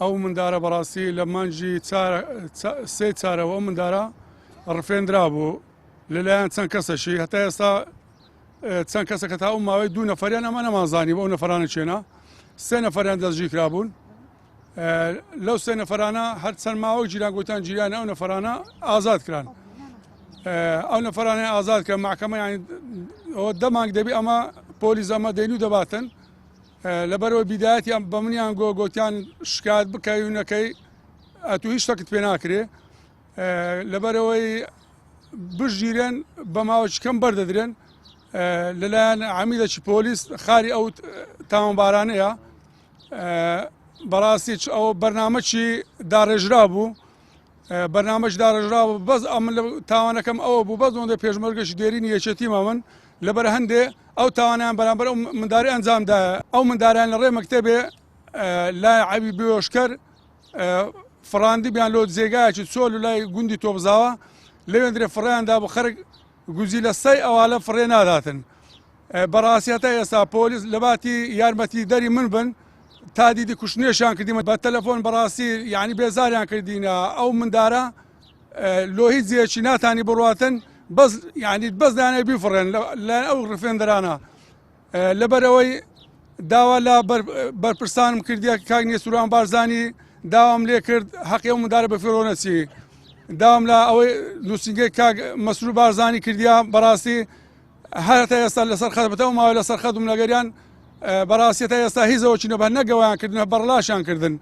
ئەو مندارە بەڕاستی لە مانگی سێ چارەوە ئەو مندارە ڕفێندرا بوو لەلایەن چەند کەسەشی هەتا ئێستا چەند کەسەکە تا ئەو ماوەی دوو نەفەریان ئەمە نەمانزانی بۆ ئەو نەفرانە چێنە سێ نەفەریان دەستگیر کرابوون لەو سێ نەفرانە هەر چەند ماوە جیران گوتان جیران ئەو نەفرانە ئازاد کران ئەو نەفرانە ئازاد کرا محکمە یانی ئەوە دەمانگ دەبی ئەمە پۆلیس ئەمە دەین و دەباتن لەبەرەوە بیدایەتی ئەم بە منیان گۆ گۆتیان شکات بکەی و نەکەی ئەتو هیچ شتەکت پێ ناکرێ لەبەرەوەی بژیرێن بە ماوەی کەم بەردەدرێن لەلایەن عمیدەکی پۆلیس خاری ئەو تاوانبارانەیە بەڕاستی ئەوە بەرنامەکی داڕێژرا بوو بەرنامەش داڕێژرا بوو بەس ئەمن لە تاوانەکەم ئەوە بوو بەس ئەوەندە پێشمەرگەش دێرینی یەکێتی مامن لەبەر هەندێ ئەو تاوانیان بەرامبەر ئەو منداری ئەنجامدایە ئەو منداریان لە ڕێ مەکتەبێ لای عەبی بێۆشکەر فڕاندی بیان لۆ جێگایەکی چۆل و لای گوندی تۆپزاوە لەوێندرێ فڕیان دابوو خەرک گوزی لە سەی ئەوالە فڕێ ناداتن بەڕاستی هەتا ئێستا پۆلیس لەباتی یارمەتی دەری من بن تا دیدی کوشتنێشیان کردیمە بە تەلەفۆن بەڕاستی یعنی بێزاریان کردینە ئەو مندارە لۆ هیچ جێکی ناتانی بڕاتن بەس یعنی بەس دانێ بیفڕێن لە ئەو ڕفێندرانە لەبەرئەوەی داوا لە بەرپرسانم کردیە کاک نێچیرڤان بارزانی داوام لێ کرد حەقی ئەو مندارە بە فێرۆ نەچی داوام لە ئەوەی نووسینگەی کاک مەسرور بارزانی کردیا بەڕاستی هەر تا ئێستا لەسەر خەت بەتەو ماوە لەسەر خەتم لەگەریان بەڕاستی تا ئێستا هیچ ئەوەکی نەبە نەگەوایان کردن بەڕلاشیان کردن.